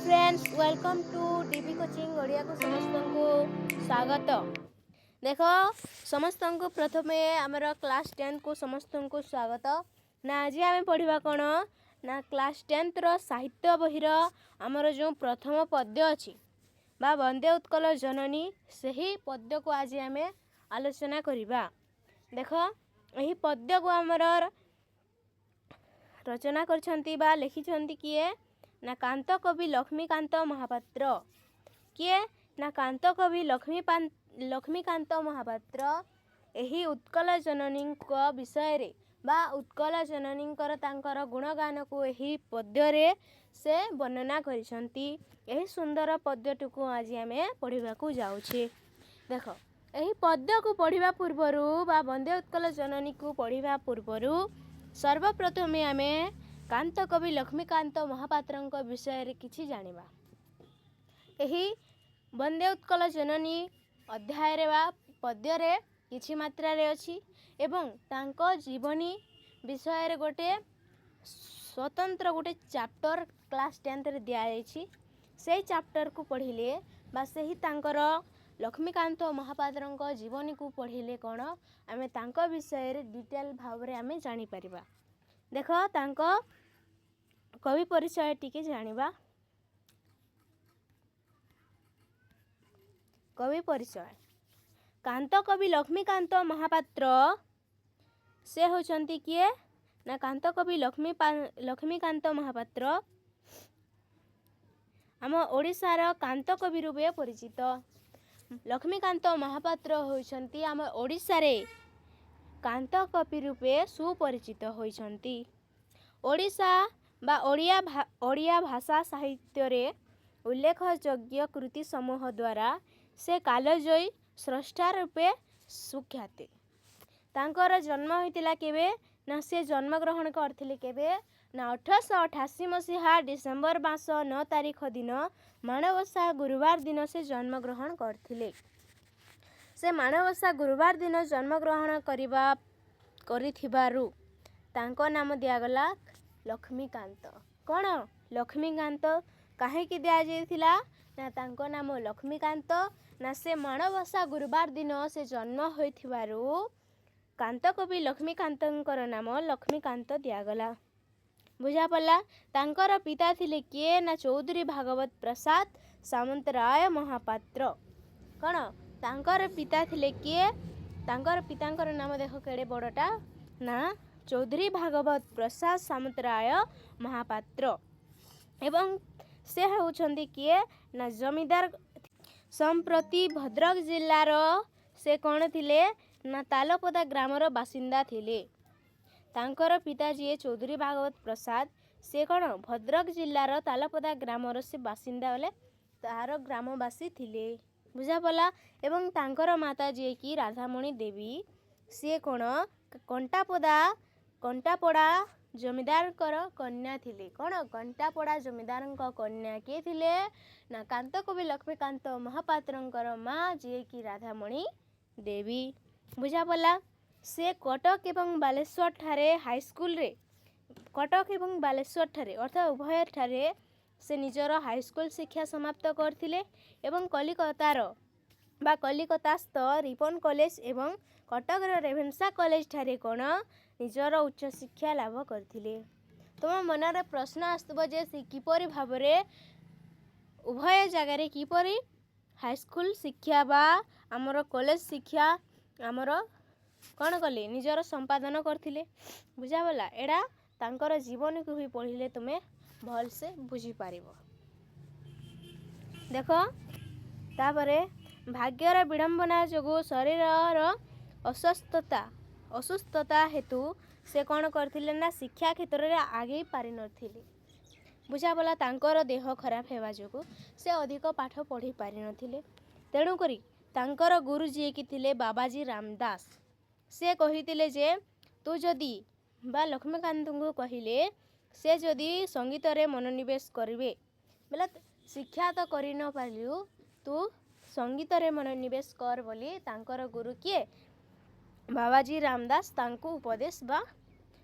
Friends, welcome to DB Coaching ଓଡ଼ିଆକୁ ସମସ୍ତଙ୍କୁ ସ୍ୱାଗତ। ଦେଖ, ସମସ୍ତଙ୍କୁ ପ୍ରଥମେ ଆମର କ୍ଲାସ୍ 10କୁ ସମସ୍ତଙ୍କୁ ସ୍ୱାଗତ। ନା, ଆଜି ଆମେ ପଢ଼ିବା କ'ଣ ନା କ୍ଲାସ୍ 10ର ସାହିତ୍ୟ ବହିର ଆମର ଯେଉଁ ପ୍ରଥମ ପଦ୍ୟ ଅଛି ବା ବନ୍ଦେ ଉତ୍କଳ ଜନନୀ, ସେହି ପଦ୍ୟକୁ ଆଜି ଆମେ ଆଲୋଚନା କରିବା। ଦେଖ, ଏହି ପଦ୍ୟକୁ ଆମର ରଚନା କରିଛନ୍ତି ବା ଲେଖିଛନ୍ତି କିଏ ନା କାନ୍ତ କବି ଲକ୍ଷ୍ମୀକାନ୍ତ ମହାପାତ୍ର। କିଏ ନା କାନ୍ତ କବି ଲକ୍ଷ୍ମୀକାନ୍ତ ମହାପାତ୍ର ଏହି ଉତ୍କଳ ଜନନୀଙ୍କ ବିଷୟରେ ବା ଉତ୍କଳ ଜନନୀଙ୍କର ତାଙ୍କର ଗୁଣଗାନକୁ ଏହି ପଦ୍ୟରେ ସେ ବର୍ଣ୍ଣନା କରିଛନ୍ତି। ଏହି ସୁନ୍ଦର ପଦ୍ୟଟିକୁ ଆଜି ଆମେ ପଢ଼ିବାକୁ ଯାଉଛେ। ଦେଖ, ଏହି ପଦ୍ୟକୁ ପଢ଼ିବା ପୂର୍ବରୁ ବା ବନ୍ଦେ ଉତ୍କଳ ଜନନୀକୁ ପଢ଼ିବା ପୂର୍ବରୁ ସର୍ବପ୍ରଥମେ ଆମେ କାନ୍ତ କବି ଲକ୍ଷ୍ମୀକାନ୍ତ ମହାପାତ୍ରଙ୍କ ବିଷୟରେ କିଛି ଜାଣିବା। ଏହି ବନ୍ଦେ ଉତ୍କଳ ଜନନୀ ଅଧ୍ୟାୟରେ ବା ପଦ୍ୟରେ କିଛି ମାତ୍ରାରେ ଅଛି ଏବଂ ତାଙ୍କ ଜୀବନୀ ବିଷୟରେ ଗୋଟେ ସ୍ୱତନ୍ତ୍ର ଗୋଟେ ଚାପ୍ଟର କ୍ଲାସ୍ 10ରେ ଦିଆଯାଇଛି। ସେଇ ଚାପ୍ଟରକୁ ପଢ଼ିଲେ ବା ସେହି ତାଙ୍କର ଲକ୍ଷ୍ମୀକାନ୍ତ ମହାପାତ୍ରଙ୍କ ଜୀବନୀକୁ ପଢ଼ିଲେ କ'ଣ ଆମେ ତାଙ୍କ ବିଷୟରେ ଡିଟେଲ୍ ଭାବରେ ଆମେ ଜାଣିପାରିବା। ଦେଖ, ତାଙ୍କ କବି ପରିଚୟ ଟିକେ ଜାଣିବା। କବି ପରିଚୟ। କାନ୍ତ କବି ଲକ୍ଷ୍ମୀକାନ୍ତ ମହାପାତ୍ର ସେ ହେଉଛନ୍ତି କିଏ ନା କାନ୍ତ କବି ଲକ୍ଷ୍ମୀକାନ୍ତ ମହାପାତ୍ର ଆମ ଓଡ଼ିଶାର କାନ୍ତ କବି ରୂପେ ପରିଚିତ। ଲକ୍ଷ୍ମୀକାନ୍ତ ମହାପାତ୍ର ହେଉଛନ୍ତି ଆମ ଓଡ଼ିଶାରେ କାନ୍ତ କବି ରୂପେ ସୁପରିଚିତ ହୋଇଛନ୍ତି। ଓଡ଼ିଶା ବା ଓଡ଼ିଆ ଭାଷା ସାହିତ୍ୟରେ ଉଲ୍ଲେଖଯୋଗ୍ୟ କୃତି ସମୂହ ଦ୍ୱାରା ସେ କାଳଜୟୀ ସ୍ରଷ୍ଟା ରୂପେ ସୁଖ୍ୟାତି। ତାଙ୍କର ଜନ୍ମ ହୋଇଥିଲା କେବେ ନା ସେ ଜନ୍ମଗ୍ରହଣ କରିଥିଲେ କେବେ ନା 1888 ମସିହା ଡିସେମ୍ବର ମାସ 9 ତାରିଖ ଦିନ, ମାଣବସା ଗୁରୁବାର ଦିନ ସେ ଜନ୍ମଗ୍ରହଣ କରିଥିଲେ। ସେ ମାଣବସା ଗୁରୁବାର ଦିନ ଜନ୍ମଗ୍ରହଣ କରିଥିବାରୁ ତାଙ୍କ ନାମ ଦିଆଗଲା ଲକ୍ଷ୍ମୀକାନ୍ତ। କ'ଣ ଲକ୍ଷ୍ମୀକାନ୍ତ କାହିଁକି ଦିଆଯାଇଥିଲା ନା ତାଙ୍କ ନାମ ଲକ୍ଷ୍ମୀକାନ୍ତ ନା ସେ ମାଣବସା ଗୁରୁବାର ଦିନ ସେ ଜନ୍ମ ହୋଇଥିବାରୁ କାନ୍ତକବି ଲକ୍ଷ୍ମୀକାନ୍ତଙ୍କର ନାମ ଲକ୍ଷ୍ମୀକାନ୍ତ ଦିଆଗଲା। ବୁଝାପଡ଼ିଲା? ତାଙ୍କର ପିତା ଥିଲେ କିଏ ନା ଚୌଧୁରୀ ଭାଗବତ ପ୍ରସାଦ ସାମନ୍ତରାୟ ମହାପାତ୍ର। କ'ଣ ତାଙ୍କର ପିତା ଥିଲେ କିଏ? ତାଙ୍କର ପିତାଙ୍କର ନାମ ଦେଖ କେଡ଼େ ବଡ଼ଟା ନା ଚୌଧୁରୀ ଭାଗବତ ପ୍ରସାଦ ସାମନ୍ତରାୟ ମହାପାତ୍ର ଏବଂ ସେ ହେଉଛନ୍ତି କିଏ ନା ଜମିଦାର। ସମ୍ପ୍ରତି ଭଦ୍ରକ ଜିଲ୍ଲାର ସେ କ'ଣ ଥିଲେ ନା ତାଲପଦା ଗ୍ରାମର ବାସିନ୍ଦା ଥିଲେ। ତାଙ୍କର ପିତା ଯିଏ ଚୌଧୁରୀ ଭାଗବତ ପ୍ରସାଦ, ସେ କ'ଣ ଭଦ୍ରକ ଜିଲ୍ଲାର ତାଲପଦା ଗ୍ରାମର ସେ ବାସିନ୍ଦା ବୋଲେ ତାହାର ଗ୍ରାମବାସୀ ଥିଲେ। ବୁଝାପଡ଼ିଲା? ଏବଂ ତାଙ୍କର ମାତା ଯିଏକି ରାଧାମଣି ଦେବୀ, ସିଏ କ'ଣ କଣ୍ଟାପଡ଼ା ଜମିଦାରଙ୍କର କନ୍ୟା ଥିଲେ। କ'ଣ କଣ୍ଟାପଡ଼ା ଜମିଦାରଙ୍କ କନ୍ୟା କିଏ ଥିଲେ ନା କାନ୍ତକବି ଲକ୍ଷ୍ମୀକାନ୍ତ ମହାପାତ୍ରଙ୍କର ମା ଯିଏକି ରାଧାମଣି ଦେବୀ। ବୁଝାପଡ଼ିଲା? ସେ କଟକ ଏବଂ ବାଲେଶ୍ୱର ଠାରେ ହାଇସ୍କୁଲରେ, କଟକ ଏବଂ ବାଲେଶ୍ୱର ଠାରେ ଅର୍ଥାତ୍ ଉଭୟ ଠାରେ ସେ ନିଜର ହାଇସ୍କୁଲ ଶିକ୍ଷା ସମାପ୍ତ କରିଥିଲେ ଏବଂ କଲିକତାର ବା କଲିକତାସ୍ଥ ରିପନ୍ କଲେଜ ଏବଂ କଟକର ରେଭେନ୍ସା କଲେଜ ଠାରେ କ'ଣ ନିଜର ଉଚ୍ଚଶିକ୍ଷା ଲାଭ କରିଥିଲେ। ତୁମ ମନରେ ପ୍ରଶ୍ନ ଆସୁଥିବ ଯେ ସେ କିପରି ଭାବରେ ଉଭୟ ଜାଗାରେ କିପରି ହାଇସ୍କୁଲ ଶିକ୍ଷା ବା ଆମର କଲେଜ ଶିକ୍ଷା ଆମର କ'ଣ କଲେ, ନିଜର ସମ୍ପାଦନ କରିଥିଲେ। ବୁଝାଗଲା? ଏଇଟା ତାଙ୍କର ଜୀବନୀକୁ ବି ପଢ଼ିଲେ ତୁମେ ଭଲସେ ବୁଝିପାରିବ। ଦେଖ, ତାପରେ ଭାଗ୍ୟର ବିଡ଼ମ୍ବନା ଯୋଗୁଁ ଶରୀରର ଅସୁସ୍ଥତା ହେତୁ ସେ କ'ଣ କରିଥିଲେ ନା ଶିକ୍ଷା କ୍ଷେତ୍ରରେ ଆଗେଇ ପାରିନଥିଲେ। ବୁଝାପଡ଼ିଲା? ତାଙ୍କର ଦେହ ଖରାପ ହେବା ଯୋଗୁଁ ସେ ଅଧିକ ପାଠ ପଢ଼ି ପାରିନଥିଲେ। ତେଣୁକରି ତାଙ୍କର ଗୁରୁ ଯିଏକି ଥିଲେ ବାବାଜୀ ରାମଦାସ, ସେ କହିଥିଲେ ଯେ ତୁ ଯଦି ବା ଲକ୍ଷ୍ମୀକାନ୍ତଙ୍କୁ କହିଲେ ସେ ଯଦି ସଙ୍ଗୀତରେ ମନୋନିବେଶ କରିବେ ବୋଲେ, ଶିକ୍ଷା ତ କରି ନ ପାରିଲୁ, ତୁ ସଙ୍ଗୀତରେ ମନୋନିବେଶ କର ବୋଲି ତାଙ୍କର ଗୁରୁ କିଏ ବାବାଜୀ ରାମଦାସ ତାଙ୍କୁ ଉପଦେଶ ବା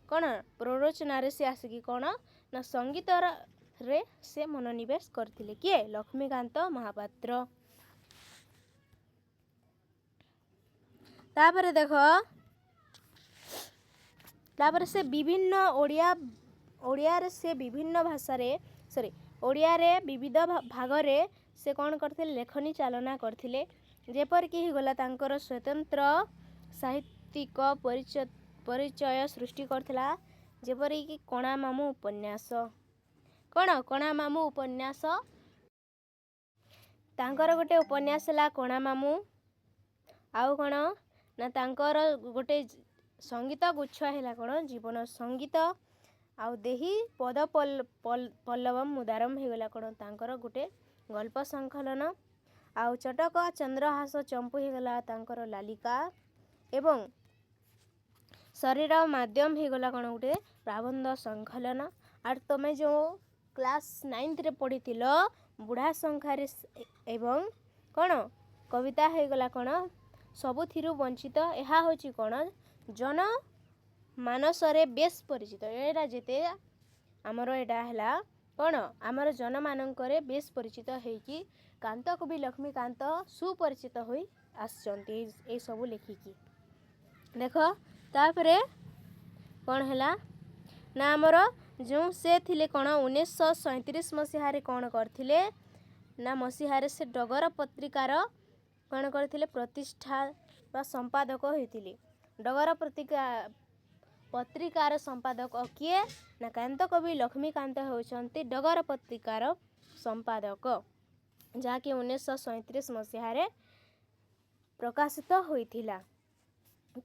କ'ଣ ପ୍ରରୋଚନାରେ ସେ ଆସିକି କ'ଣ ନା ସଙ୍ଗୀତର ରେ ସେ ମନୋନିବେଶ କରିଥିଲେ। କିଏ? ଲକ୍ଷ୍ମୀକାନ୍ତ ମହାପାତ୍ର। ତାପରେ ଦେଖ, ତାପରେ ସେ ବିଭିନ୍ନ ଓଡ଼ିଆ, ଓଡ଼ିଆରେ ସେ ବିଭିନ୍ନ ଭାଷାରେ, ସରି, ଓଡ଼ିଆରେ ବିବିଧ ଭାଗରେ ସେ କ'ଣ କରିଥିଲେ? ଲେଖନୀ ଚାଳନା କରିଥିଲେ। ଯେପରିକି ହେଇଗଲା ତାଙ୍କର ସ୍ୱତନ୍ତ୍ର ସାହିତ୍ୟିକ ପରିଚୟ ସୃଷ୍ଟି କରିଥିଲା, ଯେପରିକି କଣା ମାମୁଁ ଉପନ୍ୟାସ। କ'ଣ? କଣା ମାମୁଁ ଉପନ୍ୟାସ। ତାଙ୍କର ଗୋଟେ ଉପନ୍ୟାସ ହେଲା କଣା ମାମୁଁ। ଆଉ କ'ଣ ନା ତାଙ୍କର ଗୋଟେ ସଙ୍ଗୀତ ଗୁଚ୍ଛ ହେଲା କ'ଣ? ଜୀବନ ସଙ୍ଗୀତ। ଆଉ ଦେହି ପଦ ପଲ୍ଲବମ ମୁଦାରମ ହେଇଗଲା କ'ଣ? ତାଙ୍କର ଗୋଟେ ଗଳ୍ପ ସଂକଳନ। ଆଉ ଚଟକ ଚନ୍ଦ୍ରହାସ ଚମ୍ପୁ ହେଇଗଲା ତାଙ୍କର ଲାଲିକା, ଏବଂ ଶରୀର ମାଧ୍ୟମ ହେଇଗଲା କ'ଣ? ଗୋଟେ ପ୍ରବନ୍ଧ ସଂକଳନ। ଆଉ ତୁମେ ଯେଉଁ କ୍ଲାସ୍ ନାଇନ୍ଥରେ ପଢ଼ିଥିଲ ବୁଢ଼ା ଶଙ୍ଖାରେ ଏବଂ କ'ଣ କବିତା ହେଇଗଲା କ'ଣ? ସବୁଥିରୁ ବଞ୍ଚିତ। ଏହା ହେଉଛି କ'ଣ? ଜନ ମାନସରେ ବେଶ ପରିଚିତ। ଏଇଟା ଯେତେ ଆମର ଏଇଟା ହେଲା କ'ଣ? ଆମର ଜନମାନଙ୍କରେ ବେଶ ପରିଚିତ ହେଇକି କାନ୍ତ କବି ଲକ୍ଷ୍ମୀକାନ୍ତ ସୁପରିଚିତ ହୋଇ ଆସିଛନ୍ତି ଏଇସବୁ ଲେଖିକି। ଦେଖ, ତାପରେ କ'ଣ ହେଲା ନା ଆମର ଯେଉଁ ସେ ଥିଲେ କ'ଣ, 1937 ମସିହାରେ କ'ଣ କରିଥିଲେ ନା ମସିହାରେ ସେ ଡଗର ପତ୍ରିକାର କ'ଣ କରିଥିଲେ? ପ୍ରତିଷ୍ଠା ବା ସମ୍ପାଦକ ହୋଇଥିଲେ। ଡଗର ପତ୍ରିକାର ସମ୍ପାଦକ କିଏ ନା କାନ୍ତ କବି ଲକ୍ଷ୍ମୀକାନ୍ତ ହେଉଛନ୍ତି ଡଗର ପତ୍ରିକାର ସମ୍ପାଦକ, ଯାହାକି 1937 ମସିହାରେ ପ୍ରକାଶିତ ହୋଇଥିଲା।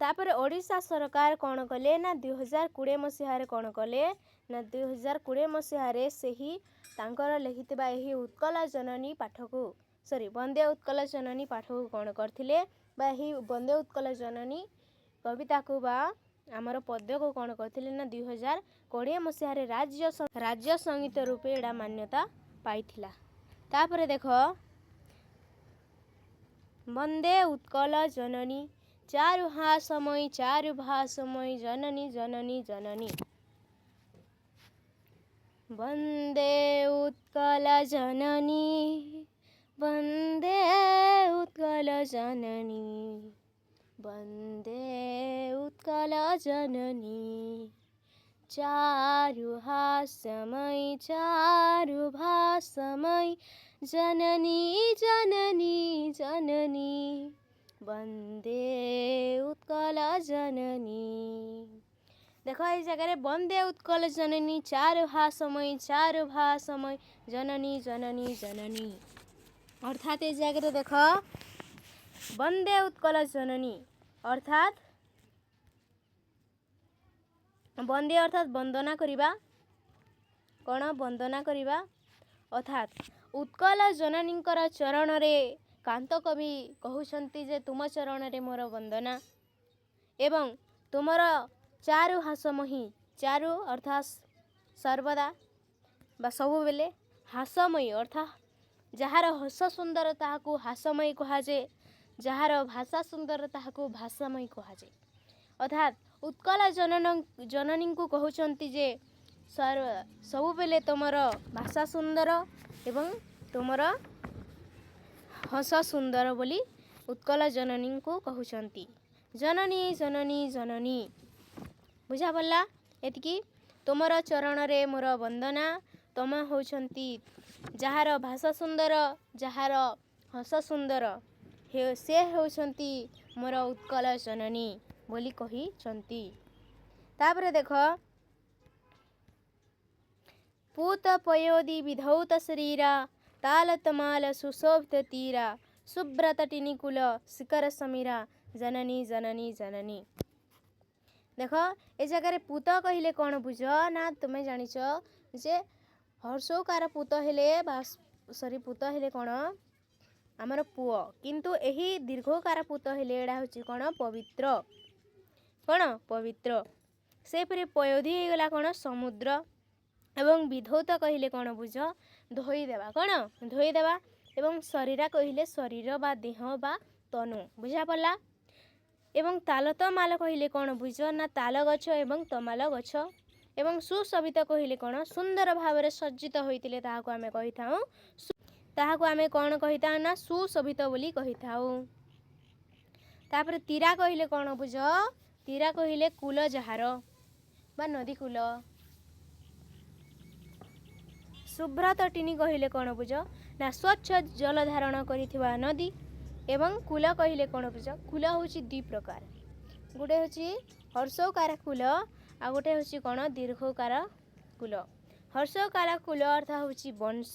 ତାପରେ ଓଡ଼ିଶା ସରକାର କ'ଣ କଲେ ନା 2020 ମସିହାରେ କ'ଣ କଲେ ନା 2020 ମସିହାରେ ସେହି ତାଙ୍କର ଲେଖିଥିବା ଏହି ଉତ୍କଳ ଜନନୀ ପାଠକୁ, ସରି, ବନ୍ଦେ ଉତ୍କଳ ଜନନୀ ପାଠକୁ କ'ଣ କରିଥିଲେ ବା ଏହି ବନ୍ଦେ ଉତ୍କଳ ଜନନୀ କବିତାକୁ ବା ଆମର ପଦ୍ୟକୁ କ'ଣ କରିଥିଲେ ନା 2020 ମସିହାରେ ରାଜ୍ୟ ସଙ୍ଗୀତ ରୂପେ ଏଇଟା ମାନ୍ୟତା ପାଇଥିଲା। ତାପରେ ଦେଖ, ବନ୍ଦେ ଉତ୍କଳ ଜନନୀ ଚାରୁ ହାସମୟୀ ଚାରୁ ଭାସମୟୀ ଜନନୀ ଜନନୀ ଜନନୀ। ବନ୍ଦେ ଉତ୍କଳ ଜନନୀ, ବନ୍ଦେ ଉତ୍କଳ ଜନନୀ, ବନ୍ଦେ ଉତ୍କଳ ଜନନୀ ଚାରୁ ହାସମୟୀ ଚାରୁ ଭାସମୟୀ ଜନନୀ ଜନନୀ ଜନନୀ, ବନ୍ଦେ ଉତ୍କଳ ଜନନୀ। ଦେଖ, ଏଇ ଜାଗାରେ ବନ୍ଦେ ଉତ୍କଳ ଜନନୀ ଚାରୁ ହାସମୟୀ ଚାରୁ ଭାସମୟୀ ଜନନୀ ଜନନୀ ଜନନୀ, ଅର୍ଥାତ୍ ଏଇ ଜାଗାରେ ଦେଖ, ବନ୍ଦେ ଉତ୍କଳ ଜନନୀ ଅର୍ଥାତ୍ ବନ୍ଦେ ଅର୍ଥାତ୍ ବନ୍ଦନା କରିବା। କ'ଣ? ବନ୍ଦନା କରିବା। ଅର୍ଥାତ୍ ଉତ୍କଳ ଜନନୀଙ୍କର ଚରଣରେ କାନ୍ତ କବି କହୁଛନ୍ତି ଯେ ତୁମ ଚରଣରେ ମୋର ବନ୍ଦନା, ଏବଂ ତୁମର ଚାରୁ ହାସମୟୀ, ଚାରୁ ଅର୍ଥାତ୍ ସର୍ବଦା ବା ସବୁବେଳେ, ହାସମୟୀ ଅର୍ଥାତ୍ ଯାହାର ହସ ସୁନ୍ଦର ତାହାକୁ ହାସମୟୀ କୁହାଯାଏ, ଯାହାର ଭାଷା ସୁନ୍ଦର ତାହାକୁ ଭାଷାମୟୀ କୁହାଯାଏ। ଅର୍ଥାତ୍ ଉତ୍କଳ ଜନନୀଙ୍କୁ କହୁଛନ୍ତି ଯେ ସବୁବେଳେ ତୁମର ଭାଷା ସୁନ୍ଦର ଏବଂ ତୁମର ହସ ସୁନ୍ଦର ବୋଲି ଉତ୍କଳ ଜନନୀଙ୍କୁ କହୁଛନ୍ତି। ଜନନୀ ଜନନୀ ଜନନୀ, ବୁଝା ପଡ଼ିଲା ଏତିକି? ତୁମର ଚରଣରେ ମୋର ବନ୍ଦନା। ତୁମ ହେଉଛନ୍ତି ଯାହାର ଭାଷା ସୁନ୍ଦର, ଯାହାର ହସ ସୁନ୍ଦର, ସେ ହେଉଛନ୍ତି ମୋର ଉତ୍କଳ ଜନନୀ ବୋଲି କହିଛନ୍ତି। ତାପରେ ଦେଖ, ପୂତ ପୟୋଦି ବିଧୌତ ଶରୀରା ତାଲତମାଲ ସୁଶୋଭିତ ତୀରା ସୁବ୍ରତଟିନିକୁଲ ଶିଖର ସମୀରା ଜନନୀ ଜନନୀ ଜନନୀ। ଦେଖ, ଏ ଜାଗାରେ ପୂତ କହିଲେ କ'ଣ ବୁଝ ନା ତୁମେ ଜାଣିଛ ଯେ ହର୍ଷୌକାର ପୂତ ହେଲେ ବା ସରି, ପୂତ ହେଲେ କ'ଣ? ଆମର ପୁଅ। କିନ୍ତୁ ଏହି ଦୀର୍ଘକାର ପୂତ ହେଲେ ଏଇଟା ହେଉଛି କ'ଣ? ପବିତ୍ର। କ'ଣ? ପବିତ୍ର। ସେହିପରି ପୟୋଧି ହେଇଗଲା କ'ଣ? ସମୁଦ୍ର। ଏବଂ ବିଧୌତ କହିଲେ କ'ଣ ବୁଝ? ଧୋଇଦେବା। କ'ଣ? ଧୋଇଦେବା। ଏବଂ ଶରୀରା କହିଲେ ଶରୀର ବା ଦେହ ବା ତନୁ। ବୁଝା ପଡ଼ିଲା? ଏବଂ ତାଲତମାଲ କହିଲେ କ'ଣ ବୁଝ ନା ତାଳ ଗଛ ଏବଂ ତମାଲ ଗଛ। ଏବଂ ସୁଶୋଭିତ କହିଲେ କ'ଣ? ସୁନ୍ଦର ଭାବରେ ସଜ୍ଜିତ ହୋଇଥିଲେ ତାହାକୁ ଆମେ କହିଥାଉ, ତାହାକୁ ଆମେ କ'ଣ କହିଥାଉ ନା ସୁଶୋଭିତ ବୋଲି କହିଥାଉ। ତାପରେ ତୀରା କହିଲେ କ'ଣ ବୁଝ? ତୀରା କହିଲେ କୂଲ ଯାହାର ବା ନଦୀ କୂଲ। ଶୁଭ୍ରତଟିନୀ କହିଲେ କ'ଣ ବୁଝ ନା ସ୍ୱଚ୍ଛ ଜଳ ଧାରଣ କରିଥିବା ନଦୀ। ଏବଂ କୂଲ କହିଲେ କ'ଣ ବୁଝ? କୂଲ ହେଉଛି ଦୁଇ ପ୍ରକାର, ଗୋଟେ ହେଉଛି ହର୍ଷକାର କୂଲ ଆଉ ଗୋଟେ ହେଉଛି କ'ଣ ଦୀର୍ଘକାର କୂଲ। ହର୍ଷକାର କୂଲ ଅର୍ଥ ହେଉଛି ବଂଶ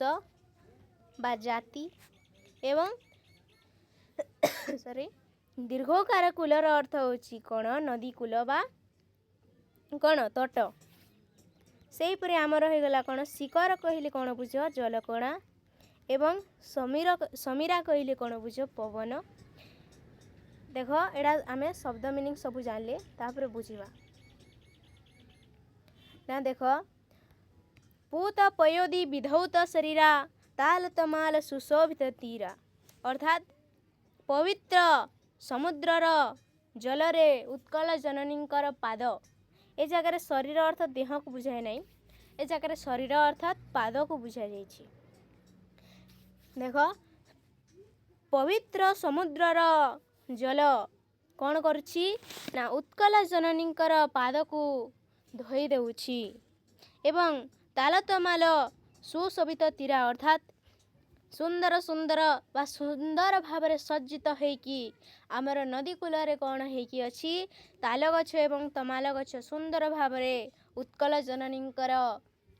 ବା ଜାତି ଏବଂ ସରି, ଦୀର୍ଘକାର କୂଲର ଅର୍ଥ ହେଉଛି କ'ଣ ନଦୀ କୂଲ ବା କ'ଣ ତଟ। ସେହିପରି ଆମର ହେଇଗଲା କ'ଣ ଶିଖର କହିଲେ କ'ଣ ବୁଝ? ଜଲକଣା। ଏବଂ ସମୀର ସମୀରା କହିଲେ କ'ଣ ବୁଝ? ପବନ। ଦେଖ, ଏଇଟା ଆମେ ଶବ୍ଦ ମିନିଂ ସବୁ ଜାଣିଲେ, ତାପରେ ବୁଝିବା ନା। ଦେଖ, ପୂତ ପୟୋଦି ବିଧୌତ ଶରୀରା ତାଲ ତମାଲ ସୁଶୋଭିତ ତୀରା, ଅର୍ଥାତ୍ ପବିତ୍ର ସମୁଦ୍ରର ଜଳରେ ଉତ୍କଳ ଜନନୀଙ୍କର ପାଦ। ଏ ଜାଗାରେ ଶରୀର ଅର୍ଥ ଦେହକୁ ବୁଝାଏ ନାହିଁ, ଏ ଜାଗାରେ ଶରୀର ଅର୍ଥାତ୍ ପାଦକୁ ବୁଝାଯାଇଛି। ଦେଖ, ପବିତ୍ର ସମୁଦ୍ରର ଜଳ କ'ଣ କରୁଛି ନା ଉତ୍କଳ ଜନନୀଙ୍କର ପାଦକୁ ଧୋଇ ଦେଉଛି ଏବଂ ତାଲତମାଲ ସୁଶୋଭିତ ତୀରା, ଅର୍ଥାତ୍ ସୁନ୍ଦର ସୁନ୍ଦର ବା ସୁନ୍ଦର ଭାବରେ ସଜ୍ଜିତ ହେଇକି ଆମର ନଦୀ କୂଳରେ କ'ଣ ହେଇକି ଅଛି? ତାଲ ଗଛ ଏବଂ ତମାଲ ଗଛ ସୁନ୍ଦର ଭାବରେ ଉତ୍କଳ ଜନନୀଙ୍କର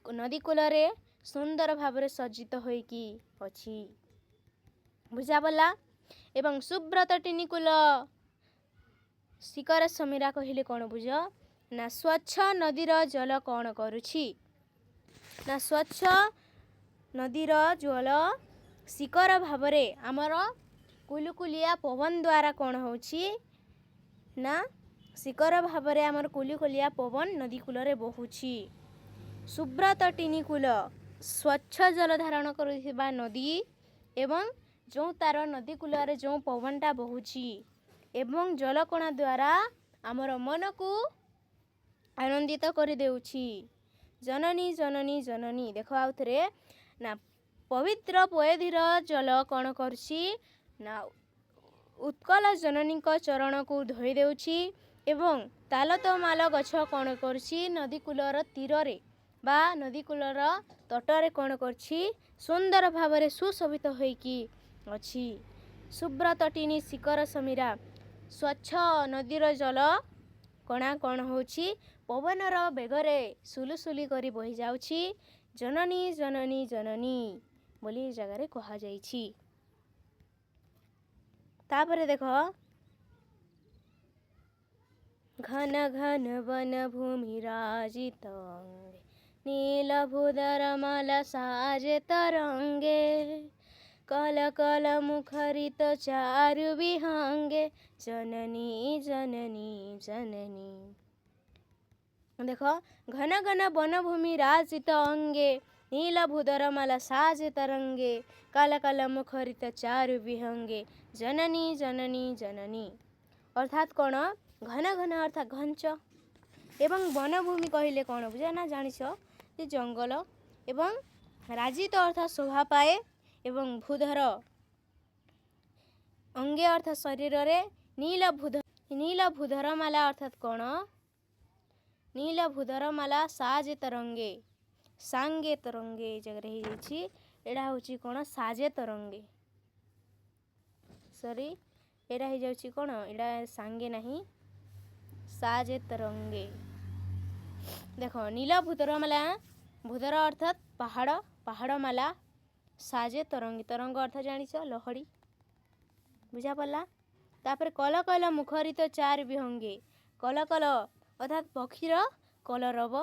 ନଦୀ କୂଳରେ ସୁନ୍ଦର ଭାବରେ ସଜ୍ଜିତ ହୋଇକି ଅଛି। ବୁଝାପଡ଼ିଲା? ଏବଂ ସୁବ୍ରତଟିନୀ କୂଲ ଶିଖର ସମୀରା କହିଲେ କ'ଣ ବୁଝ ନା ସ୍ୱଚ୍ଛ ନଦୀର ଜଳ କ'ଣ କରୁଛି ନା ସ୍ୱଚ୍ଛ ନଦୀର ଜଳ ଶିଖର ଭାବରେ ଆମର କୁଲୁକୁଲିଆ ପବନ ଦ୍ୱାରା କ'ଣ ହେଉଛି ନା ଶିଖର ଭାବରେ ଆମର କୁଲୁକୁଲିଆ ପବନ ନଦୀ କୂଳରେ ବହୁଛି। ସୁବ୍ରତଟିନୀ କୂଲ, ସ୍ୱଚ୍ଛ ଜଳ ଧାରଣ କରୁଥିବା ନଦୀ ଏବଂ ଯେଉଁ ତାର ନଦୀ କୂଳରେ ଯେଉଁ ପବନଟା ବହୁଛି ଏବଂ ଜଳକଣା ଦ୍ୱାରା ଆମର ମନକୁ ଆନନ୍ଦିତ କରିଦେଉଛି। ଜନନୀ ଜନନୀ ଜନନୀ। ଦେଖ ଆଉ ଥରେ ନା, ପବିତ୍ର ପୟୋଧିର ଜଳ କ'ଣ କରୁଛି ନା ଉତ୍କଳ ଜନନୀଙ୍କ ଚରଣକୁ ଧୋଇ ଦେଉଛି ଏବଂ ତାଲତମାଲ ଗଛ କ'ଣ କରୁଛି, ନଦୀ କୂଳର ତୀରରେ ବା ନଦୀ କୂଳର ତଟରେ କ'ଣ କରୁଛି, ସୁନ୍ଦର ଭାବରେ ସୁଶୋଭିତ ହୋଇକି ଅଛି। ସୁବ୍ରତଟିନୀ ଶିଖର ସମୀରା, ସ୍ୱଚ୍ଛ ନଦୀର ଜଳ କଣା କ'ଣ ହେଉଛି, ପବନର ବେଗରେ ସୁଲୁସୁଲି କରି ବହିଯାଉଛି। ଜନନୀ ଜନନୀ ଜନନୀ ବୋଲି ଏ ଜାଗାରେ କୁହାଯାଇଛି। ତାପରେ ଦେଖ, ଘନ ଘନ ବନ ଭୂମି ରାଜିତ ଅଙ୍ଗେ ନୀଳ ଭୂଧର ମାଲା ସାଜେ ତରଙ୍ଗେ କଲ କଲ ମୁଖରିତ ଚାରୁ ବିହଙ୍ଗେ ଜନନୀ ଜନନୀ ଜନନୀ। ଦେଖ, ଘନ ଘନ ବନଭୂମି ରାଜିତ ଅଙ୍ଗେ ନୀଳ ଭୂଧର ମାଲା ସାଜେ ତରଙ୍ଗେ କଲ କଲ ମୁଖରିତ ଚାରୁ ବିହଙ୍ଗେ ଜନନୀ ଜନନୀ ଜନନୀ। ଅର୍ଥାତ୍ କ'ଣ? ଘନ ଘନ ଅର୍ଥାତ୍ ଘଞ୍ଚ ଏବଂ ବନଭୂମି କହିଲେ କ'ଣ ବୁଝ ନା ଜାଣିଛ ଯେ ଜଙ୍ଗଲ, ଏବଂ ରାଜିତ ଅର୍ଥାତ୍ ଶୋଭା ପାଏ ଏବଂ ଭୂଧର ଅଙ୍ଗେ ଅର୍ଥାତ୍ ଶରୀରରେ ନୀଳ ଭୂଧ ନୀଳ ଭୂଧରମାଲା ଅର୍ଥାତ୍ କ'ଣ? ନୀଳ ଭୂଧରମାଲା ସାଜେ ତରଙ୍ଗେ, ସାଙ୍ଗେ ତରଙ୍ଗେ ଏଇ ଜାଗାରେ ହେଇଯାଇଛି, ଏଇଟା ହେଉଛି କ'ଣ ସାଜେ ତରଙ୍ଗେ, ସରି ଏଇଟା ହେଇଯାଉଛି କ'ଣ, ଏଇଟା ସାଙ୍ଗେ ନାହିଁ, ସାଜେ ତରଙ୍ଗେ। ଦେଖ, ନୀଳ ଭୂଧରମାଲା, ଭୂଧର ଅର୍ଥାତ୍ ପାହାଡ଼, ପାହାଡ଼ମାଲା, ସାଜେ ତରଙ୍ଗେ, ତରଙ୍ଗ ଅର୍ଥ ଜାଣିଛ ଲହଡ଼ି, ବୁଝା ପଡ଼ିଲା? ତାପରେ କଲ କଲ ମୁଖରିତ ଚାରି ବିହଙ୍ଗେ, କଲ କଲ ଅର୍ଥାତ୍ ପକ୍ଷୀର କଲରବ,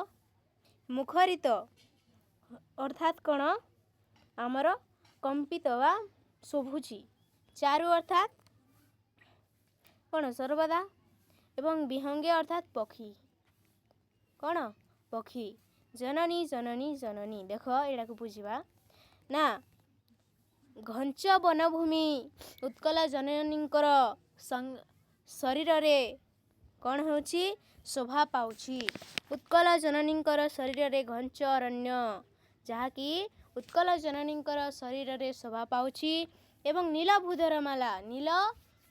ମୁଖରିତ ଅର୍ଥାତ୍ କ'ଣ ଆମର କମ୍ପିତ ବା ଶୋଭୁଛି, ଚାରୁ ଅର୍ଥାତ୍ କ'ଣ ସର୍ବଦା, ଏବଂ ବିହଙ୍ଗେ ଅର୍ଥାତ୍ ପକ୍ଷୀ, କ'ଣ ପକ୍ଷୀ। ଜନନୀ ଜନନୀ ଜନନୀ। ଦେଖ ଏଇଟାକୁ ବୁଝିବା ନା, ଘଞ୍ଚ ବନଭୂମି ଉତ୍କଳ ଜନନୀଙ୍କର ଶରୀରରେ କ'ଣ ହେଉଛି? ଶୋଭା ପାଉଛି। ଉତ୍କଳ ଜନନୀଙ୍କର ଶରୀରରେ ଘଞ୍ଚ ଅରଣ୍ୟ, ଯାହାକି ଉତ୍କଳ ଜନନୀଙ୍କର ଶରୀରରେ ଶୋଭା ପାଉଛି ଏବଂ ନୀଳ ଭୂଧରମାଳା, ନୀଳ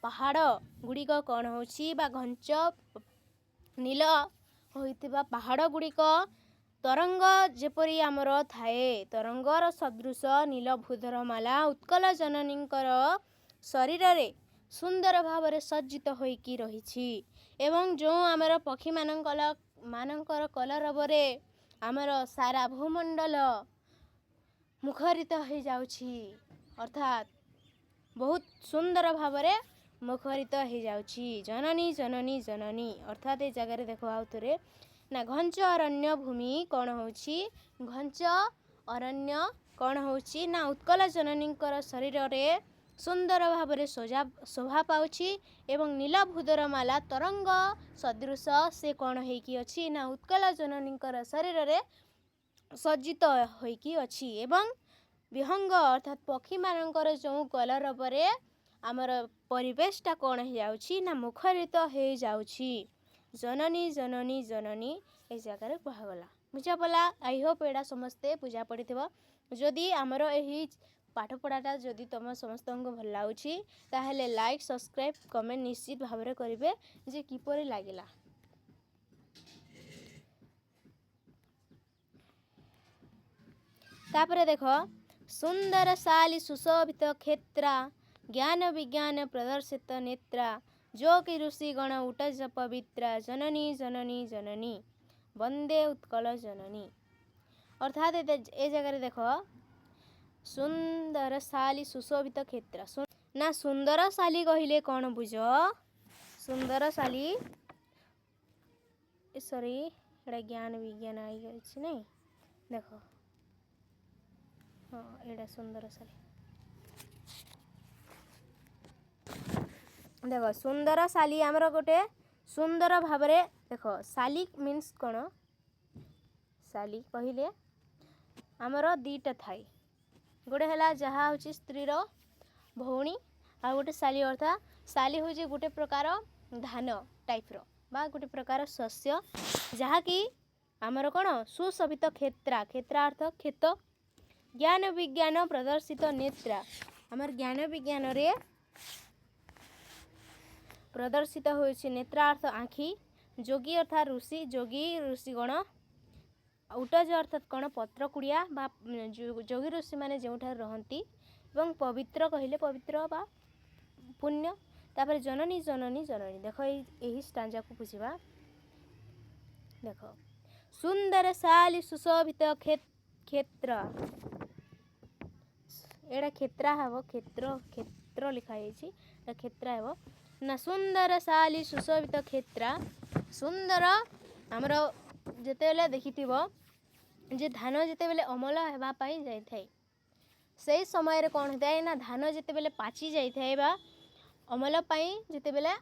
ପାହାଡ଼ ଗୁଡ଼ିକ କ'ଣ ହେଉଛି ବା ଘଞ୍ଚ ନୀଳ ହୋଇଥିବା ପାହାଡ଼ ଗୁଡ଼ିକ ତରଙ୍ଗ ଯେପରି ଆମର ଥାଏ, ତରଙ୍ଗର ସଦୃଶ ନୀଳ ଭୂଧରମାଳା ଉତ୍କଳ ଜନନୀଙ୍କର ଶରୀରରେ ସୁନ୍ଦର ଭାବରେ ସଜ୍ଜିତ ହୋଇକି ରହିଛି। ଏବଂ ଯେଉଁ ଆମର ପକ୍ଷୀମାନଙ୍କର ମାନଙ୍କର କଲରବରେ ଆମର ସାରା ଭୂମଣ୍ଡଳ ମୁଖରିତ ହୋଇଯାଉଛି, ଅର୍ଥାତ୍ ବହୁତ ସୁନ୍ଦର ଭାବରେ ମୁଖରିତ ହେଇଯାଉଛି। ଜନନୀ ଜନନୀ ଜନନୀ, ଅର୍ଥାତ୍ ଏ ଜାଗାରେ ଦେଖ ଆଉ ଥରେ ନା ଘଞ୍ଚ ଅରଣ୍ୟ ଭୂମି କ'ଣ ହେଉଛି? ଘଞ୍ଚ ଅରଣ୍ୟ କ'ଣ ହେଉଛି ନା ଉତ୍କଳ ଜନନୀଙ୍କର ଶରୀରରେ ସୁନ୍ଦର ଭାବରେ ଶୋଭା ପାଉଛି ଏବଂ ନୀଳ ଭୂଦରମାଳା ତରଙ୍ଗ ସଦୃଶ ସେ କ'ଣ ହେଇକି ଅଛି ନା ଉତ୍କଳ ଜନନୀଙ୍କର ଶରୀରରେ ସଜ୍ଜିତ ହୋଇକି ଅଛି। ଏବଂ ବିହଙ୍ଗ ଅର୍ଥାତ୍ ପକ୍ଷୀମାନଙ୍କର ଯେଉଁ କଲରବରେ ଆମର ପରିବେଶଟା କ'ଣ ହେଇଯାଉଛି ନା ମୁଖରିତ ହେଇଯାଉଛି। ଜନନୀ ଜନନୀ ଜନନୀ ଏ ଜାଗାରେ କୁହାଗଲା। ବୁଝାପଡ଼ିଲା? I Hope ଏଇଟା ସମସ୍ତେ ବୁଝା ପଡ଼ିଥିବ। ଯଦି ଆମର ଏହି ପାଠପଢ଼ାଟା ଯଦି ତୁମ ସମସ୍ତଙ୍କୁ ଭଲ ଲାଗୁଛି, ତାହେଲେ ଲାଇକ୍, ସବସ୍କ୍ରାଇବ୍, କମେଣ୍ଟ ନିଶ୍ଚିତ ଭାବରେ କରିବେ ଯେ କିପରି ଲାଗିଲା। ତାପରେ ଦେଖ, ସୁନ୍ଦର ଶାଲି ସୁଶୋଭିତ କ୍ଷେତ୍ରା, ଜ୍ଞାନ ବିଜ୍ଞାନ ପ୍ରଦର୍ଶିତ ନେତ୍ରା, ଯୋଗୀ ଋଷିଗଣ ଉଟଜ ପବିତ୍ରା, ଜନନୀ ଜନନୀ ଜନନୀ ବନ୍ଦେ ଉତ୍କଳ ଜନନୀ। ଅର୍ଥାତ୍ ଏ ଜାଗାରେ ଦେଖ, ସୁନ୍ଦର ଶାଲି ସୁଶୋଭିତ କ୍ଷେତ୍ର ନା ସୁନ୍ଦର ଶାଲି କହିଲେ କ'ଣ ବୁଝ? ସୁନ୍ଦର ଶାଲି, ସରି, ଏଇଟା ଜ୍ଞାନ ବିଜ୍ଞାନ ଅଛି ନାଇଁ? ଦେଖ, ହଁ, ଏଇଟା ସୁନ୍ଦର ଶାଲି। ଦେଖ, ସୁନ୍ଦର ଶାଲି ଆମର ଗୋଟେ ସୁନ୍ଦର ଭାବରେ ଦେଖ, ଶାଲି ମିନ୍ସ କ'ଣ? ଶାଲି କହିଲେ ଆମର ଦୁଇଟା ଥାଏ। ଗୋଟେ ହେଲା ଯାହା ହେଉଛି ସ୍ତ୍ରୀର ଭଉଣୀ, ଆଉ ଗୋଟେ ଶାଲି, ଅର୍ଥାତ୍ ଶାଲି ହେଉଛି ଗୋଟେ ପ୍ରକାର ଧାନ ଟାଇପ୍ର ବା ଗୋଟେ ପ୍ରକାର ଶସ୍ୟ, ଯାହାକି ଆମର କ'ଣ ସୁଶୋଭିତ କ୍ଷେତ୍ରା, କ୍ଷେତ୍ରା ଅର୍ଥ କ୍ଷେତ, ଜ୍ଞାନ ବିଜ୍ଞାନ ପ୍ରଦର୍ଶିତ ନେତ୍ରା, ଆମର ଜ୍ଞାନ ବିଜ୍ଞାନରେ ପ୍ରଦର୍ଶିତ ହେଉଛି। ନେତ୍ରା ଅର୍ଥ ଆଖି, ଯୋଗୀ ଅର୍ଥାତ୍ ଋଷି, ଯୋଗୀ ଋଷିଗଣ, ଉଟଜ ଅର୍ଥାତ୍ କ'ଣ ପତ୍ର କୁଡ଼ିଆ ବା ଯୋଗୀ ଋଷିମାନେ ଯେଉଁଠାରେ ରହନ୍ତି, ଏବଂ ପବିତ୍ର କହିଲେ ପବିତ୍ର ବା ପୁଣ୍ୟ। ତାପରେ ଜନନୀ ଜନନୀ ଜନନୀ। ଦେଖ, ଏହି ଷ୍ଟାଞ୍ଜାକୁ ବୁଝିବା। ଦେଖ, ସୁନ୍ଦର ଶାଲି ସୁଶୋଭିତ କ୍ଷେତ୍ର, ଏଇଟା କ୍ଷେତ୍ରା ହେବ, କ୍ଷେତ୍ର, କ୍ଷେତ୍ର ଲେଖା ହେଇଛି, ଏଇଟା କ୍ଷେତ୍ରା ହେବ ନା। ସୁନ୍ଦର ଶାଲି ସୁଶୋଭିତ କ୍ଷେତ୍ରା, ସୁନ୍ଦର ଆମର ଯେତେବେଳେ ଦେଖିଥିବ ଯେ ଧାନ ଯେତେବେଳେ ଅମଳ ହେବା ପାଇଁ ଯାଇଥାଏ, ସେଇ ସମୟରେ କ'ଣ ହୋଇଥାଏ ନା ଧାନ ଯେତେବେଳେ ପାଚି ଯାଇଥାଏ ବା ଅମଳ ପାଇଁ ଯେତେବେଳେ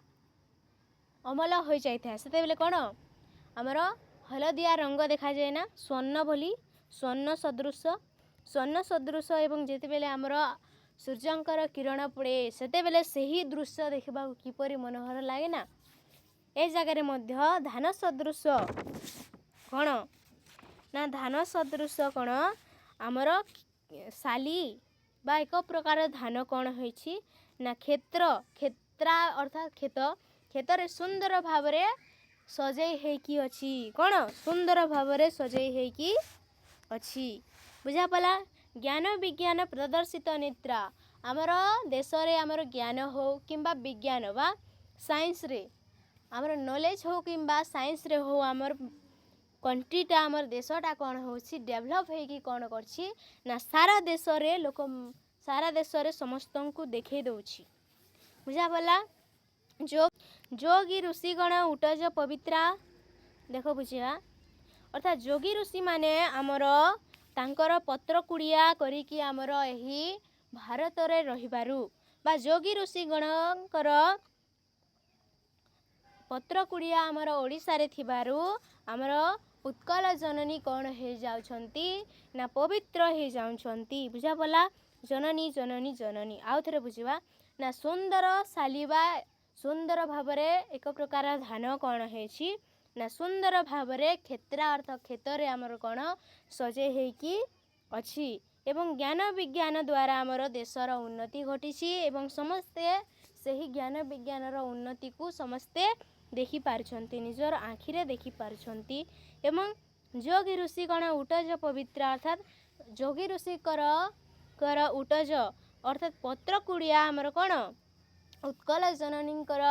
ଅମଳ ହୋଇଯାଇଥାଏ, ସେତେବେଳେ କ'ଣ ଆମର ହଳଦିଆ ରଙ୍ଗ ଦେଖାଯାଏ ନା, ସ୍ୱର୍ଣ୍ଣ ଭଳି, ସ୍ୱର୍ଣ୍ଣ ସଦୃଶ, ସ୍ୱର୍ଣ୍ଣ ସଦୃଶ। ଏବଂ ଯେତେବେଳେ ଆମର ସୂର୍ଯ୍ୟଙ୍କର କିରଣ ପଡ଼େ, ସେତେବେଳେ ସେହି ଦୃଶ୍ୟ ଦେଖିବାକୁ କିପରି ମନୋହର ଲାଗେ ନା। ଏ ଜାଗାରେ ମଧ୍ୟ ଧାନ ସଦୃଶ କ'ଣ ନା ଧାନ ସଦୃଶ କ'ଣ ଆମର ଶାଲି ବା ଏକ ପ୍ରକାର ଧାନ କ'ଣ ହୋଇଛି ନା କ୍ଷେତ୍ର, କ୍ଷେତ୍ରା ଅର୍ଥାତ୍ କ୍ଷେତ, କ୍ଷେତରେ ସୁନ୍ଦର ଭାବରେ ସଜେଇ ହେଇକି ଅଛି। କ'ଣ ସୁନ୍ଦର ଭାବରେ ସଜେଇ ହେଇକି ଅଛି। ବୁଝାପଲା? ଜ୍ଞାନ ବିଜ୍ଞାନ ପ୍ରଦର୍ଶିତ ନେତ୍ରା, ଆମର ଦେଶରେ ଆମର ଜ୍ଞାନ ହଉ କିମ୍ବା ବିଜ୍ଞାନ ବା ସାଇନ୍ସରେ ଆମର ନଲେଜ ହଉ କିମ୍ବା ସାଇନ୍ସରେ ହଉ, ଆମର କଣ୍ଟ୍ରିଟା, ଆମର ଦେଶଟା କ'ଣ ହେଉଛି ଡେଭଲପ୍ ହେଇକି କ'ଣ କରିଛି ନା ସାରା ଦେଶରେ ଲୋକ, ସାରା ଦେଶରେ ସମସ୍ତଙ୍କୁ ଦେଖେଇ ଦେଉଛି। ବୁଝାପଲା? ଯୋଗୀ ଋଷିଗଣ ଉଟଜ ପବିତ୍ରା। ଦେଖ, ବୁଝିବା, ଅର୍ଥାତ୍ ଯୋଗୀ ଋଷିମାନେ ଆମର ତାଙ୍କର ପତ୍ର କୁଡ଼ିଆ କରିକି ଆମର ଏହି ଭାରତରେ ରହିବାରୁ ବା ଯୋଗୀ ଋଷିଗଣଙ୍କର ପତ୍ର କୁଡ଼ିଆ ଆମର ଓଡ଼ିଶାରେ ଥିବାରୁ ଆମର ଉତ୍କଳ ଜନନୀ କ'ଣ ହେଇଯାଉଛନ୍ତି ନା ପବିତ୍ର ହେଇଯାଉଛନ୍ତି। ବୁଝାପଲା? ଜନନୀ ଜନନୀ ଜନନୀ। ଆଉ ଥରେ ବୁଝିବା ନା ସୁନ୍ଦର ଶାଲିବା ସୁନ୍ଦର ଭାବରେ ଏକ ପ୍ରକାର ଧାନ କ'ଣ ହେଇଛି ନା ସୁନ୍ଦର ଭାବରେ କ୍ଷେତ୍ର ଅର୍ଥ କ୍ଷେତରେ ଆମର କ'ଣ ସଜେଇ ହେଇକି ଅଛି। ଏବଂ ଜ୍ଞାନ ବିଜ୍ଞାନ ଦ୍ୱାରା ଆମର ଦେଶର ଉନ୍ନତି ଘଟିଛି ଏବଂ ସମସ୍ତେ ସେହି ଜ୍ଞାନ ବିଜ୍ଞାନର ଉନ୍ନତିକୁ ସମସ୍ତେ ଦେଖିପାରୁଛନ୍ତି, ନିଜର ଆଖିରେ ଦେଖିପାରୁଛନ୍ତି। ଏବଂ ଯୋଗୀ ଋଷି କ'ଣ ଉଟଜ ପବିତ୍ର, ଅର୍ଥାତ୍ ଯୋଗୀ ଋଷିଙ୍କର ଉଟଜ ଅର୍ଥାତ୍ ପତ୍ର କୁଡ଼ିଆ ଆମର କ'ଣ ଉତ୍କଳ ଜନନୀଙ୍କର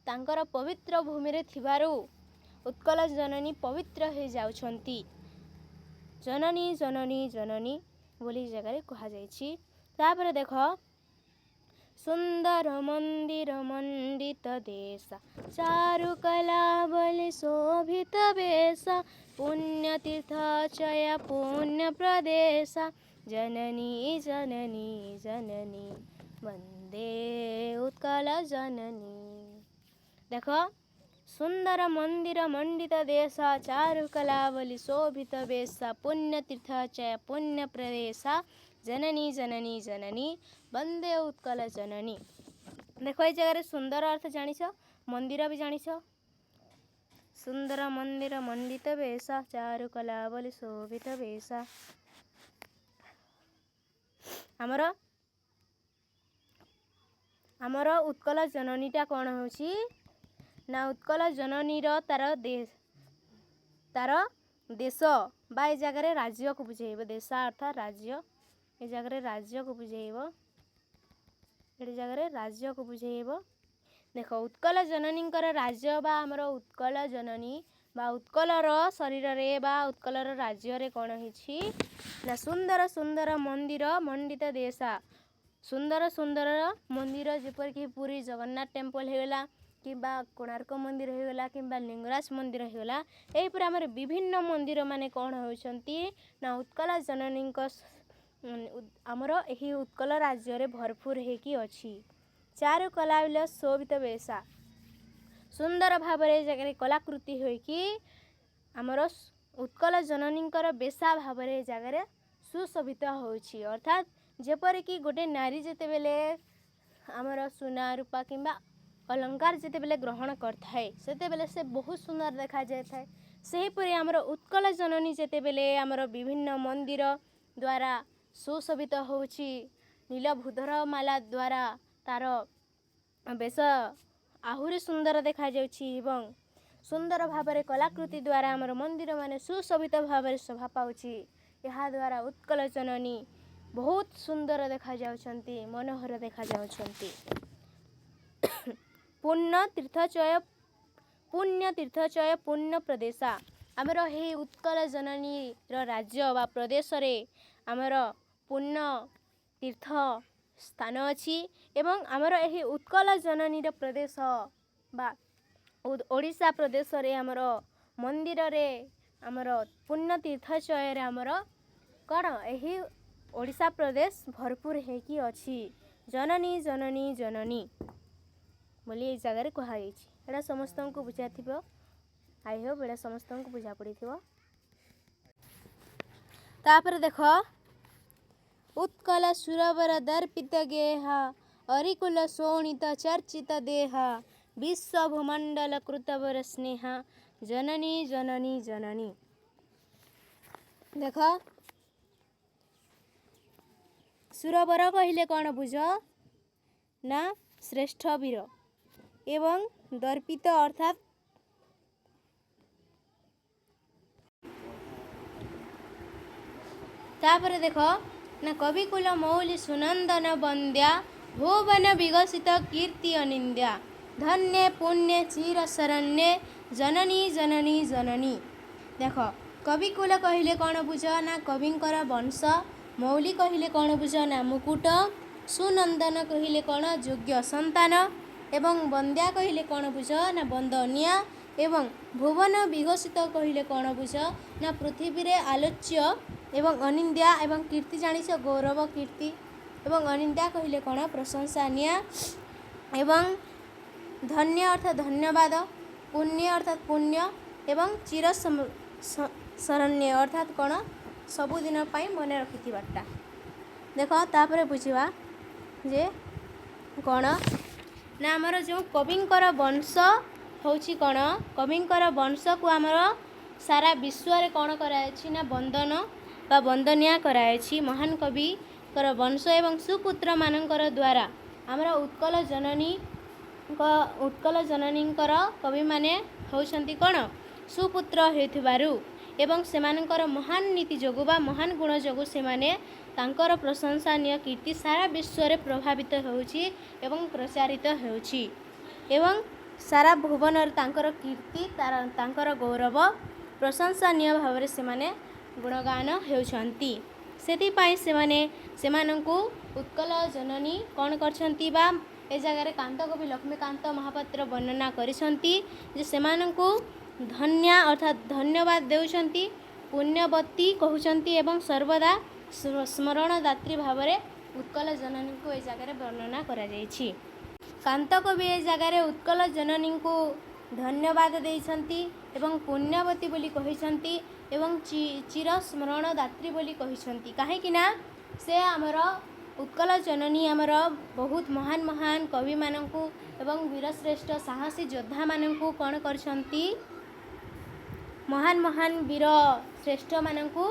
ତାଙ୍କର ପବିତ୍ର ଭୂମିରେ ଥିବାରୁ ଉତ୍କଳ ଜନନୀ ପବିତ୍ର ହେଇଯାଉଛନ୍ତି। ଜନନୀ ଜନନୀ ଜନନୀ ବୋଲି ଜାଗାରେ କୁହାଯାଇଛି। ତାପରେ ଦେଖ, ସୁନ୍ଦର ମନ୍ଦିର ମଣ୍ଡିତ ଦେଶ, ଚାରୁକଲା ବୋଲି ଶୋଭିତ ବେଶ, ପୁଣ୍ୟ ତୀର୍ଥ ଚୟ ପୁଣ୍ୟ ପ୍ରଦେଶ, ଜନନୀ ଜନନୀ ଜନନୀ ବନ୍ଦେ ଉତ୍କଳ ଜନନୀ। ଦେଖ, ସୁନ୍ଦର ମନ୍ଦିର ମଣ୍ଡିତ ଦେଶ, ଚାରୁକଲା ବୋଲି ଶୋଭିତ ବେଶ, ପୁଣ୍ୟ ତୀର୍ଥ ଚୟ ପୁଣ୍ୟ ପ୍ରଦେଶ, ଜନନୀ ଜନନୀ ଜନନୀ ବନ୍ଦେ ଉତ୍କଳ ଜନନୀ। ଦେଖ, ଏଇ ଜାଗାରେ ସୁନ୍ଦର ଅର୍ଥ ଜାଣିଛ, ମନ୍ଦିର ବି ଜାଣିଛ। ସୁନ୍ଦର ମନ୍ଦିର ମଣ୍ଡିତ ବେଶ, ଚାରୁକଲା ବୋଲି ଶୋଭିତ ବେଶ। ଆମର ଉତ୍କଳ ଜନନୀଟା କ'ଣ ହେଉଛି ନା ଉତ୍କଳ ଜନନୀର ତାର ଦେଶ ବା ଏ ଜାଗାରେ ରାଜ୍ୟକୁ ବୁଝେଇବ। ଦେଶ ଅର୍ଥାତ୍ ରାଜ୍ୟ, ଏ ଜାଗାରେ ରାଜ୍ୟକୁ ବୁଝେଇବ, ଏଠି ଜାଗାରେ ରାଜ୍ୟକୁ ବୁଝେଇବ। ଦେଖ, ଉତ୍କଳ ଜନନୀଙ୍କର ରାଜ୍ୟ ବା ଆମର ଉତ୍କଳ ଜନନୀ ବା ଉତ୍କଳର ଶରୀରରେ ବା ଉତ୍କଳର ରାଜ୍ୟରେ କ'ଣ ହେଇଛି ନା ସୁନ୍ଦର ସୁନ୍ଦର ମନ୍ଦିର ମଣ୍ଡିତ ଦେଶ, ସୁନ୍ଦର ସୁନ୍ଦର ମନ୍ଦିର, ଯେପରିକି ପୁରୀ ଜଗନ୍ନାଥ ଟେମ୍ପଲ୍ ହେଇଗଲା କିମ୍ବା କୋଣାର୍କ ମନ୍ଦିର ହେଇଗଲା କିମ୍ବା ଲିଙ୍ଗରାଜ ମନ୍ଦିର ହେଇଗଲା। ଏହିପରି ଆମର ବିଭିନ୍ନ ମନ୍ଦିର ମାନେ କ'ଣ ହେଉଛନ୍ତି ନା ଉତ୍କଳ ଜନନୀଙ୍କ ଆମର ଏହି ଉତ୍କଳ ରାଜ୍ୟରେ ଭରପୁର ହେଇକି ଅଛି। ଚାରୁ କଲା ଶୋଭିତ ବେଶା, ସୁନ୍ଦର ଭାବରେ ଏ ଜାଗାରେ କଳାକୃତି ହୋଇକି ଆମର ଉତ୍କଳ ଜନନୀଙ୍କର ବେଶା ଭାବରେ ଏ ଜାଗାରେ ସୁଶୋଭିତ ହେଉଛି। ଅର୍ଥାତ୍ ଯେପରିକି ଗୋଟେ ନାରୀ ଯେତେବେଳେ ଆମର ସୁନା ରୂପା କିମ୍ବା ଅଳଙ୍କାର ଯେତେବେଳେ ଗ୍ରହଣ କରିଥାଏ, ସେତେବେଳେ ସେ ବହୁତ ସୁନ୍ଦର ଦେଖାଯାଇଥାଏ। ସେହିପରି ଆମର ଉତ୍କଳ ଜନନୀ ଯେତେବେଳେ ଆମର ବିଭିନ୍ନ ମନ୍ଦିର ଦ୍ୱାରା ସୁଶୋଭିତ ହେଉଛି, ନୀଳଭୂଧର ମାଲା ଦ୍ୱାରା ତାର ବେଶ ଆହୁରି ସୁନ୍ଦର ଦେଖାଯାଉଛି ଏବଂ ସୁନ୍ଦର ଭାବରେ କଳାକୃତି ଦ୍ୱାରା ଆମର ମନ୍ଦିରମାନେ ସୁଶୋଭିତ ଭାବରେ ଶୋଭା ପାଉଛି। ଏହାଦ୍ୱାରା ଉତ୍କଳ ଜନନୀ ବହୁତ ସୁନ୍ଦର ଦେଖାଯାଉଛନ୍ତି, ମନୋହର ଦେଖାଯାଉଛନ୍ତି। ପୁଣ୍ୟ ତୀର୍ଥଚୟ ପୁଣ୍ୟ ତୀର୍ଥଚୟ ପୁଣ୍ୟ ପ୍ରଦେଶ, ଆମର ଏହି ଉତ୍କଳ ଜନନୀର ରାଜ୍ୟ ବା ପ୍ରଦେଶରେ ଆମର ପୁଣ୍ୟ ତୀର୍ଥ ସ୍ଥାନ ଅଛି ଏବଂ ଆମର ଏହି ଉତ୍କଳ ଜନନୀର ପ୍ରଦେଶ ବା ଓଡ଼ିଶା ପ୍ରଦେଶରେ ଆମର ମନ୍ଦିରରେ ଆମର ପୁଣ୍ୟ ତୀର୍ଥଚୟରେ ଆମର କ'ଣ ଏହି ଓଡ଼ିଶା ପ୍ରଦେଶ ଭରପୁର ହେଇକି ଅଛି। ଜନନୀ ଜନନୀ ଜନନୀ ବୋଲି ଏଇ ଜାଗାରେ କୁହାଯାଇଛି। ଏଇଟା ସମସ୍ତଙ୍କୁ ବୁଝାଥିବ, I Hope ଏଇଟା ସମସ୍ତଙ୍କୁ ବୁଝା ପଡ଼ିଥିବ। ତାପରେ ଦେଖ, ଉତ୍କଳ ସୁରବର ଦର୍ପିତ ଗେହା, ଅରିକୁଲ ଶୋଣିତ ଚର୍ଚ୍ଚିତ ଦେହା, ବିଶ୍ୱ ଭୂମଣ୍ଡଳ କୃତବର ସ୍ନେହା, ଜନନୀ ଜନନୀ ଜନନୀ। ଦେଖ, ସୁରବର କହିଲେ କ'ଣ ବୁଝ ନା ଶ୍ରେଷ୍ଠ ବୀର ଏବଂ ଦର୍ପିତ ଅର୍ଥାତ୍ ତାପରେ ଦେଖ ନା କବିକୁଲ ମୌଳି ସୁନନ୍ଦନ ବନ୍ଦ୍ୟା, ଭୁବନ ବିକଶିତ କୀର୍ତ୍ତି ଅନିନ୍ଦ୍ୟା, ଧନ୍ୟେ ପୁଣ୍ୟେ ଚିର ଶରଣ୍ୟେ, ଜନନୀ ଜନନୀ ଜନନୀ। ଦେଖ, କବିକୁଲ କହିଲେ କ'ଣ ବୁଝ ନା କବିଙ୍କର ବଂଶ, ମୌଳି କହିଲେ କ'ଣ ବୁଝ ନା ମୁକୁଟ, ସୁନନ୍ଦନ କହିଲେ କ'ଣ ଯୋଗ୍ୟ ସନ୍ତାନ ଏବଂ ବନ୍ଦ୍ୟା କହିଲେ କ'ଣ ବୁଝ ନା ବନ୍ଦନିଆ ଏବଂ ଭୁବନ ବିକଶିତ କହିଲେ କ'ଣ ବୁଝ ନା ପୃଥିବୀରେ ଆଲୋଚ୍ୟ ଏବଂ ଅନିନ୍ଦ୍ୟା ଏବଂ କୀର୍ତ୍ତି ଜାଣିଛ ଗୌରବ କୀର୍ତ୍ତି ଏବଂ ଅନିନ୍ଦ୍ୟା କହିଲେ କ'ଣ ପ୍ରଶଂସନୀୟ ଏବଂ ଧନ୍ୟ ଅର୍ଥାତ୍ ଧନ୍ୟବାଦ, ପୁଣ୍ୟ ଅର୍ଥାତ୍ ପୁଣ୍ୟ ଏବଂ ଚିର ଶରଣ୍ୟ ଅର୍ଥାତ୍ କ'ଣ ସବୁଦିନ ପାଇଁ ମନେ ରଖିଥିବାଟା। ଦେଖ, ତାପରେ ବୁଝିବା ଯେ କ'ଣ ନା ଆମର ଯେଉଁ କବିଙ୍କର ବଂଶ ହେଉଛି କ'ଣ, କବିଙ୍କର ବଂଶକୁ ଆମର ସାରା ବିଶ୍ୱରେ କ'ଣ କରାଯାଇଛି ନା ବନ୍ଦନ ବା ବନ୍ଦନୀୟା କରାଯାଇଛି। ମହାନ କବିଙ୍କର ବଂଶ ଏବଂ ସୁପୁତ୍ରମାନଙ୍କର ଦ୍ୱାରା ଆମର ଉତ୍କଳ ଜନନୀଙ୍କ, ଉତ୍କଳ ଜନନୀଙ୍କର କବିମାନେ ହେଉଛନ୍ତି କ'ଣ, ସୁପୁତ୍ର ହେଉଥିବାରୁ ଏବଂ ସେମାନଙ୍କର ମହାନ ନୀତି ଯୋଗୁଁ ବା ମହାନ ଗୁଣ ଯୋଗୁଁ ସେମାନେ ତାଙ୍କର ପ୍ରଶଂସନୀୟ କୀର୍ତ୍ତି ସାରା ବିଶ୍ୱରେ ପ୍ରଭାବିତ ହେଉଛି ଏବଂ ପ୍ରଚାରିତ ହେଉଛି ଏବଂ ସାରା ଭୁବନରେ ତାଙ୍କର କୀର୍ତ୍ତି, ତାର ତାଙ୍କର ଗୌରବ ପ୍ରଶଂସନୀୟ ଭାବରେ ସେମାନେ ଗୁଣଗାନ ହେଉଛନ୍ତି। ସେଥିପାଇଁ ସେମାନେ ସେମାନଙ୍କୁ ଉତ୍କଳ ଜନନୀ କ'ଣ କରିଛନ୍ତି ବା ଏ ଜାଗାରେ କାନ୍ତକବି ଲକ୍ଷ୍ମୀକାନ୍ତ ମହାପାତ୍ର ବର୍ଣ୍ଣନା କରିଛନ୍ତି ଯେ ସେମାନଙ୍କୁ ଧନ୍ୟା ଅର୍ଥାତ୍ ଧନ୍ୟବାଦ ଦେଉଛନ୍ତି, ପୁଣ୍ୟବତୀ କହୁଛନ୍ତି ଏବଂ ସର୍ବଦା ସ୍ମରଣଦାତ୍ରୀ ଭାବରେ ଉତ୍କଳ ଜନନୀଙ୍କୁ ଏ ଜାଗାରେ ବର୍ଣ୍ଣନା କରାଯାଇଛି। କାନ୍ତକବି ଏ ଜାଗାରେ ଉତ୍କଳ ଜନନୀଙ୍କୁ ଧନ୍ୟବାଦ ଦେଇଛନ୍ତି ଏବଂ ପୁଣ୍ୟବତୀ ବୋଲି କହିଛନ୍ତି ଏବଂ ଚିର ସ୍ମରଣଦାତ୍ରୀ ବୋଲି କହିଛନ୍ତି, କାହିଁକି ନା ସେ ଆମର ଉତ୍କଳ ଜନନୀ ଆମର ବହୁତ ମହାନ ମହାନ କବିମାନଙ୍କୁ ଏବଂ ବୀରଶ୍ରେଷ୍ଠ ସାହସୀ ଯୋଦ୍ଧାମାନଙ୍କୁ କ'ଣ କରିଛନ୍ତି, ମହାନ ମହାନ ବୀର ଶ୍ରେଷ୍ଠମାନଙ୍କୁ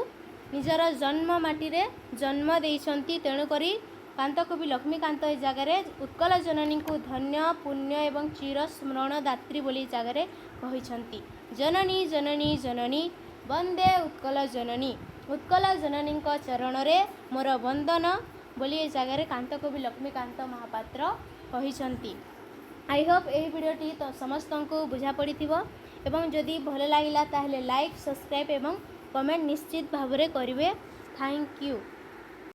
ନିଜର ଜନ୍ମ ମାଟିରେ ଜନ୍ମ ଦେଇଛନ୍ତି। ତେଣୁକରି କାନ୍ତକବି ଲକ୍ଷ୍ମୀକାନ୍ତ ଏ ଜାଗାରେ ଉତ୍କଳ ଜନନୀଙ୍କୁ ଧନ୍ୟ, ପୁଣ୍ୟ ଏବଂ ଚିର ସ୍ମରଣଦାତ୍ରୀ ବୋଲି ଜାଗାରେ କହିଛନ୍ତି। ଜନନୀ ଜନନୀ ଜନନୀ ବନ୍ଦେ ଉତ୍କଳ ଜନନୀ, ଉତ୍କଳ ଜନନୀଙ୍କ ଚରଣରେ ମୋର ବନ୍ଦନ ବୋଲି ଏ ଜାଗାରେ କାନ୍ତକବି ଲକ୍ଷ୍ମୀକାନ୍ତ ମହାପାତ୍ର କହିଛନ୍ତି। I Hope ଏହି ଭିଡ଼ିଓଟି ତ ସମସ୍ତଙ୍କୁ ବୁଝା ପଡ଼ିଥିବ ଏବଂ ଯଦି ଭଲ ଲାଗିଲା ତାହେଲେ ଲାଇକ୍, ସବସ୍କ୍ରାଇବ୍ ଏବଂ କମେଣ୍ଟ ନିଶ୍ଚିତ ଭାବରେ କରିବେ। Thank you.